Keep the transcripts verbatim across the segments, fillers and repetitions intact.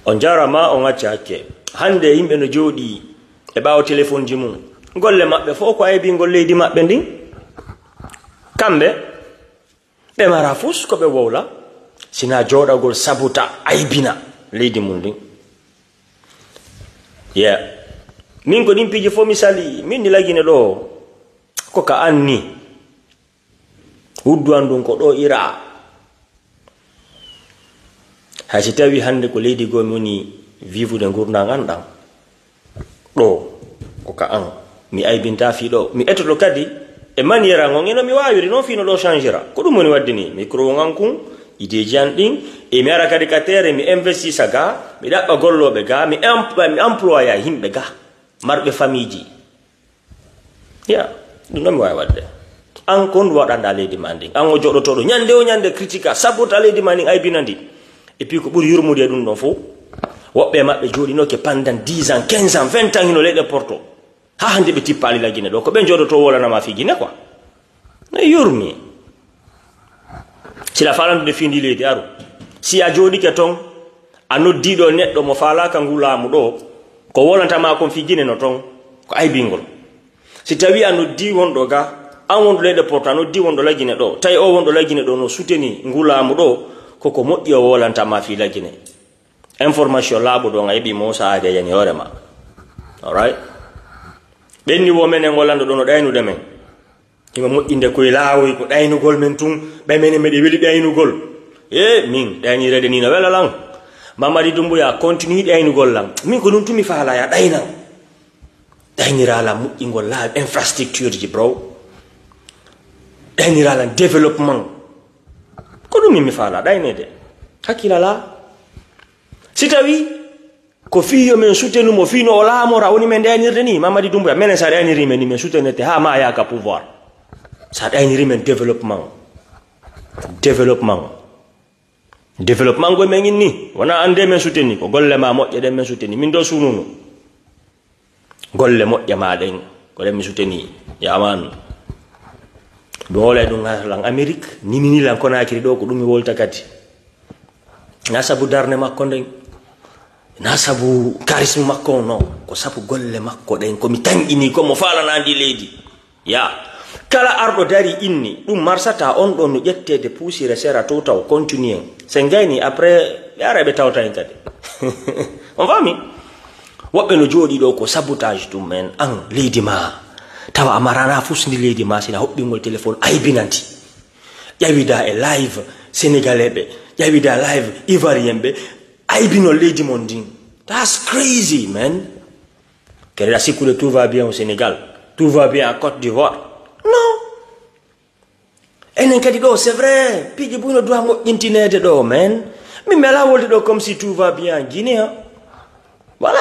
On jaaraama, on acca hakke. Hannde yimɓe no jooɗii e ɓaawo telefonji mum. Golle maɓɓe fof ko aybingol leydi maɓɓe ndin. Kamɓe, ɓe mara fus ko ɓe wowla, sina jooɗagol sabuta aybina leydi mum ndin. Yeah. Min ko ɗin piiji fof mi sali, min ni Lagine ɗo, ko ka anni. Wuddu an ɗun ko ɗo ira. Hay si tawi hannde ko leydi goo mi woni vivude ngurndan an ɗan. Ɗo, ko ka an. Mi aybinta fii ɗo. Mi etoto kadi e manière an on, e no mi waawiri non fii no ɗo changera. Ko ɗum woni wadde ni, micro on an kun, ideeji an ɗin, e mi ara kadi ka terrain, mi investisa ga, mi ɗaɓɓa gollooɓe ga, mi em-, mi employa yimɓe ga, marɓe famiiji. Ya, ɗum ɗon mi waawi waɗde. An ko honɗum waɗanɗaa leydi maa ndin? An o jooɗotooɗo ñande o ñande critique, sabbota leydi maa ndin, aybina ndi. Et puis ko ɓuri yurmude e ɗum ɗon fof, woɓɓe e maɓɓe jooɗinooke pendant dix ans, quinze ans, vingt ans hino leyɗe porto. Haa hannde ɓe tippaali Lagine ɗo. Ko ɓen jooɗotoo wolana maa fii Gine quoi. No yurmi. Si a faalaa anndude fii ndii leydi, aru. Si a jooɗike ton, a noddii ɗoo neɗɗo mo faalaaka nguu laamu ɗoo, ko wolanta maa kon fii Gine no ton, ko aybingol. Si tawii a noddii wonɗo ga, an wonɗo leyɗe porto, a noddii wonɗo Lagine ɗoo, tawi oo wonɗo Lagine ɗoo no soutenir nguu laamu ɗoo, ko ko moƴƴi o wolanta maa fii Lagine. Information laaɓuɗo on a heɓii mo, sa ari a yani hoore maa. Alright? Ɓen ni wo menen o lanɗo ɗoo no ɗaynude men. Himo moƴƴinde koye laawoy, ko ɗaynugol men tun, ɓay menen meɗen weli ɗaynugol. E min, ɗaynireede nii no wela lan. Mamadi Dumbuya, continue ɗaynugol lan. Min ko ɗun tun mi faalaa, ya ɗaynan. Ɗayniraa lan moƴƴingol laawi, infrastructure ji, bro. Ɗayniraa lan développement. Ko ɗun min mi faalaa, ɗayneede. Hakkil alaa. Si tawii ko fii yo men soutenu mo, fii no o laamora, woni men ɗaynirde nii, Mamadi Dumbuya, menen sa ɗaynirii men nii, men soutenete haa maayaa ka pouvoir. Sa ɗaynirii men développement. Développement. Développement ngo men inni, wonaa an de men soutenir, ko golle maa moƴƴe ɗen men soutenir. Min ɗoo sununu. Golle moƴƴe maa ɗen, ko ɗen mi soutenir. Yaaman. Ɗum hoolay ɗum lan Amérique, nimini lan Conakry ɗoo, ko ɗum mi wolta kadi. Na sabu darnde makko nden, na sabu charisme makko, non, ko sabu golle makko ɗen, ko mi tanƴini, ko mo faalana ndi leydi. Ya, kala arɗo dari inni, ɗum marsata on ɗon no ƴetteede puusire sera to taw, continue. Sen gayni, après, ɓe ara ɓe tawta en kadi. On faami? Woɓɓe no jooɗii ɗoo ko sabotage ɗum en, an, leydi maa. Tawa a marana fus ndi leydi maa, sina hoɓɓingol téléphone, aybinanti. Ƴawida e live Sénégalais ɓe, ƴawida live Ivoirien ɓe, aybinol leydi mon ndin. That's crazy, man. Kadi aɗa sikkude tout va bien au Sénégal, tout va bien à Côte d'Ivoire. Non. Enen kadi ɗoo, c'est vrai, piiji buy no duha moƴƴintineede ɗoo, man. Min mi alaa wolde ɗoo comme si tout va bien en Guinée, hein. Voilà.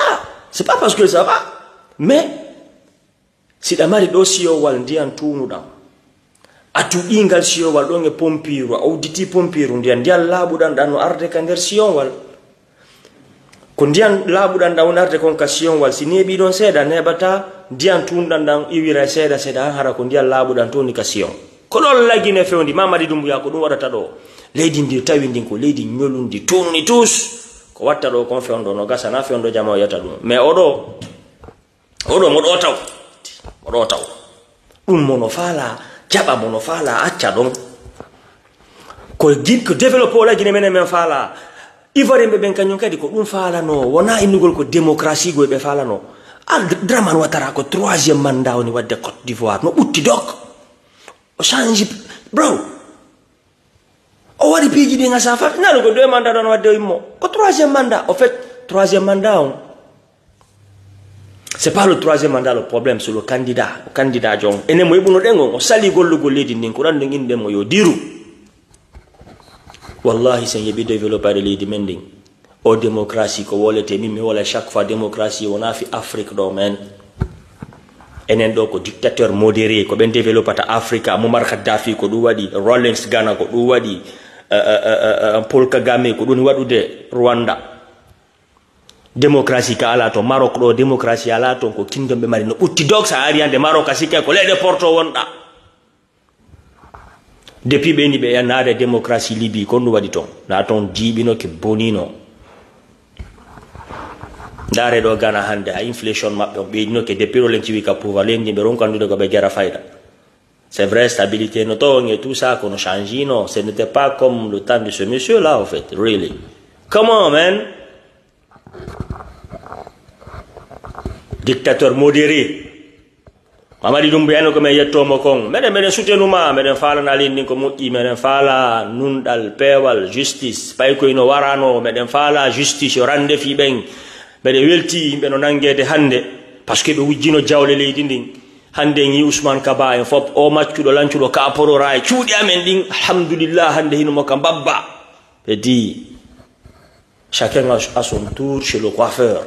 C'est pas parce que ça va. Mais, si ɗa mari ɗoo siyowal ndiyan tuunuɗan, a tuɗii ngal siyowal ɗon e pompiiru, a udditii pompiiru ndiyan, ndiyan laaɓuɗan ɗan no arde ka nder siyowal. Ko ndiyan laaɓuɗan ɗan woni arde kon ka siyon wal. Si neeɓii ɗon seeɗa, neeɓataa, ndiyan tuunɗan ɗan iwira e seeɗa seeɗa, han hara ko ndiyan laaɓuɗan tun woni ka siyon. Ko ɗon Lagine fewndi, Mamadi Dumbuya, ko ɗum waɗata ɗoo. Leydi ndi tawi ndin ko leydi ñolundi, tuunundi tuus. Ko watta ɗoo kon fewndo no gasa, na fewndo jama o yiyata ɗum. Mais o ɗoo, o ɗoo mo ɗoo taw. Mo ɗoo taw. Ɗum mo no faalaa, jaɓa mo no faalaa, acca ɗon. Ko gi-, ko développé o Lagine menen men faalaa. Ivoirien ɓe ɓen kañum kadi ko ɗum faalanoo, wonaa innugol ko démocratie goy ɓe faalanoo. Al Dramane Ouattara ko troisième mandat woni waɗde Côte d'Ivoire, no ɓutti dok. O change, bro. O waɗi piiji ɗin asa fat, nanu ko deux mandats ɗon waɗde o immo. Ko troisième mandat. Au fait, troisième mandat on, c'est pas le troisième mandat le problème, c'est le candidat. O candidat jon. Enen mo heɓuno ɗen on, o sali gollugol leydi ndin, ko ɗan ɗon inɗen mo yo diru. Wallahi, sen heɓi développade leydi men ndin. O démocratie ko wolete, min mi wola chaque fois démocratie wona fi Afrique ɗo men. Enen ɗo ko dictateur modéré, ko ɓen développata Afrique, Muammar Kadhafi ko ɗum waɗi, Rawlings Ghana ko ɗum waɗi, eh, eh, eh, eh, eh, Paul Kagame ko ɗum waɗude Rwanda. Démocratie ka ala ton, Maroc ɗo démocratie ala ton, ko kingdom ɓe mari no ɓutti dog, sa ari hande Maroc a sikkay ko leyɗe porto wonɗa. Depuis ɓe ni ɓe naade démocratie Libye, kon ɗum waɗi ton. Na ton jiiɓinoke, bonino. Ndaare ɗo Ghana hannde, a inflation maɓɓe on ɓeydinoke depuis ɗo len ciwi ka pouvoir, leydi ɓe ronkandude ko ɓe gera fayda. C'est vrai, stabilité no toon et tout ça, kono changino, ce n'était pas comme le temps de ce monsieur-là, au fait, really. Come on, man. Dictateur modéré. Mamadi Doumbouya no ko men yettomo kon. Meɗen, meɗen soutenuma, meɗen faalana leydi ndin ko moƴƴi, meɗen faala nunɗal, peewal, justice. Pay ko ino warano, meɗen faala justice, yo rande fii ɓen. Meɗen welti yimɓe no nangeede hannde, parce que ɓe wujjino jawle leydi ndin. Hannde en yii Ousmane Kaba en fop, o maccuɗo, lancuɗo, ka pororaay cuuɗi amen ɗin. Alhamdulillah, hannde hino mo ka mbabba. Ɓe di, chacun à, à son tour chez le coiffeur.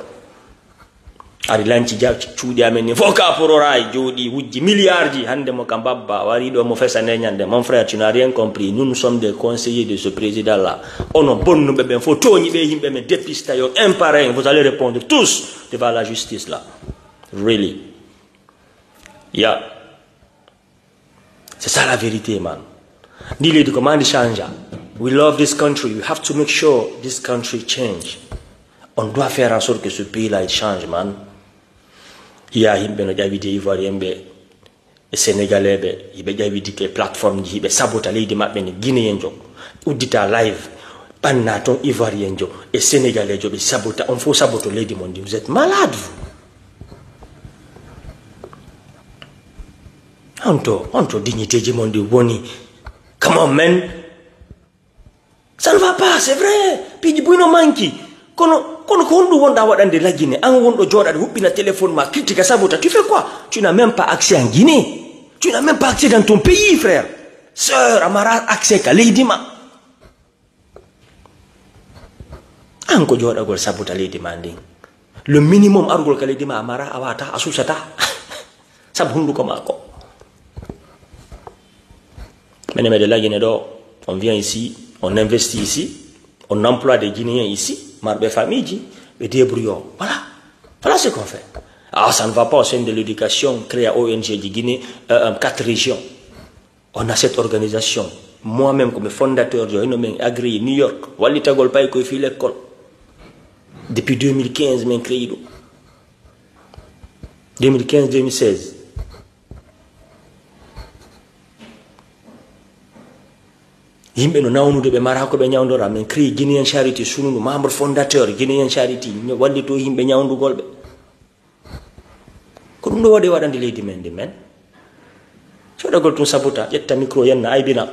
Ari lanci ja-, cuuɗi amen ni fof ka pororaay, jooɗi wujji milliardji, hannde mo ka mbabba, wari ɗo mo fesa nde ñande. Mon frère, tu n'as rien compris. Nous, nous sommes des conseillers de ce président-là. Onon bonnuɓe ɓen fof, tooñi ɓe yimɓe men, dépista yo un par un, vous allez répondre tous devant la justice là. Really. Yeah. C'est ça la vérité, man. Ndi leydi ko maa ndi changea. We love this country. We have to make sure this country change. On doit faire en sorte que ce pays-là, il change, man. Hiya yimɓe no ƴawidi e Ivoirien ɓe, e Sénégalais ɓe, hiɓe ƴawidi ke plateforme ji, hiɓe sabota leydi maɓɓe ni, Guinéen jo. Uddita live, ɓanna ton Ivoirien jo, e Sénégalais jo, ɓe sabota, on fof saboto leydi mon ndi. Vous êtes malade, vous. Honto, honto dignité ji mon ɗi woni? Come on, man. Ça ne va pas, c'est vrai. Piiji buy no manki. Kono, kono ko honɗum wonɗa waɗande la Guinée? An wonɗo jooɗaade, huɓɓina téléphone ma, critique, sabota. Tu fais quoi? Tu n'as même pas accès en Guinée. Tu n'as même pas accès dans ton pays, frère. Sœur, a mara accès ka leydi ma. An ko jooɗagol sabuta leydi ma ndin. Le minimum arugol ka leydi ma a mara, a wata, a susata. Sabu hunduko ma ko. Mene mede lagine ɗo, on vient ici, on investit ici, on emploie des Guinéens ici, marɓe famille ji, ɓe débrouille. Voilà. Voilà ce qu'on fait. Ah, ça ne va pas au sein de l'éducation, créer O N G ji Guinée, euh, euh, quatre régions. On a cette organisation. Moi-même, comme fondateur, je suis nommé agréé New York, wallitagol pay koy fi l'école. Depuis deux mille quinze, min créé ɗum. Deux mille quinze, deux mille seize. Yimɓe no nawnude ɓe mara ko ɓe ñawndora. Min créé Guinéen Charity, sununu, membre fondateur Guinéen Charity, wallito yimɓe ñawndugol ɓe. Ko ɗum ɗo waɗi waɗande leydi men ndi men. Coɗagol tun sabuta, ƴetta micro yenna, aybina.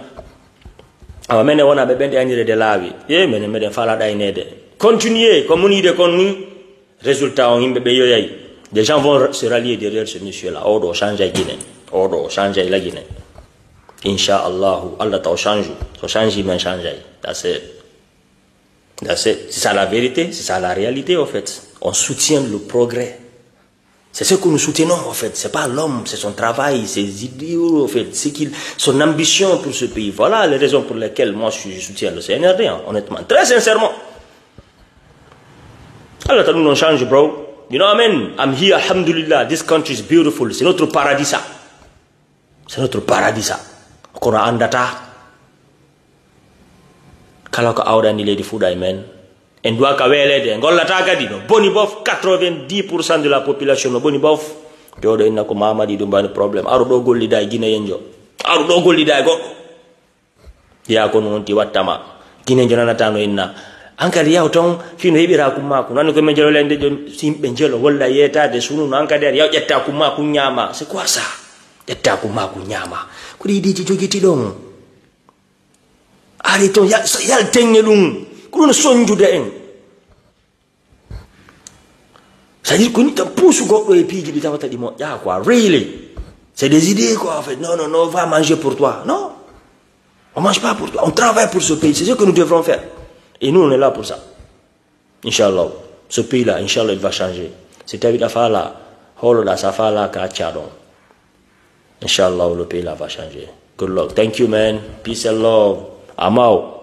Awa menen wona ɓe ɓen ɗe anire de laawi. Ye menen meɗen fala ɗayneede. Continuer, ko mun yiɗe kon ni. Résultat on yimɓe ɓe yoyay. Des gens vont se rallier derrière ce monsieur-là. Oɗo change ay Guinée. Oɗo change ay la Guinée. Insha Allahu, Allah taw change. So change men change ay. That's it. That's it. C'est ça la vérité, c'est ça la réalité, au fait. On soutient le progrès. C'est ce que nous soutenons, au fait. C'est pas l'homme, c'est son travail, ses idéaux, au fait. C'est qu'il, son ambition pour ce pays. Voilà les raisons pour lesquelles moi je, je soutiens le C N R D, hein, honnêtement. Très sincèrement. Allah ta ɗum ɗon change, bro. You know what I mean? I'm here, alhamdulillah. This country is beautiful. C'est notre paradis, ça. C'est notre paradis, ça. Kono a anndataa. Kala ko awɗani leydi fuɗa e men. En duwa ka weeleede, en gollataa kadi. No boni bof, quatre-vingt-dix pour cent de la population no boni bof. Jooɗo inna ko Mamadi ɗum bani problème. Aru ɗo gollida e Guinéen jo. Aru ɗo gollida e goɗɗo. Yaa ko no wonti wattama. Guinéen jo nanata no inna. An kadi yaw ton, fii no heɓira kum makko. Nani ko men jelo lende jo, simɓe jelo, walla yeetaade sunu, no an kadi yaw ƴetta kum makko ñaama. C'est quoi ça? Ƴetta ko maa ko ñaama. Ko ɗi ideeji jogiti ɗon. Ari ton, ya-, so yalten e ɗum. Ko ɗum sonjude en. C'est-à-dire ko ni tan puusu goɗɗo e piiji ɗi tawata ɗi moƴƴa quoi. Really. C'est des idées quoi, en fait. Non, non, non, va manger pour toi. Non. On mange pas pour toi. On travaille pour ce pays. C'est ce que nous devrons faire. Et nous, on est là pour ça. Inshallah, ce pays-là, inshallah, il va changer. Si tawi ɗa faala, holoɗa, sa faala ka acca ɗon. Inshallah, le pays-là va changer. Good luck. Thank you, man. Peace and love. I'm out.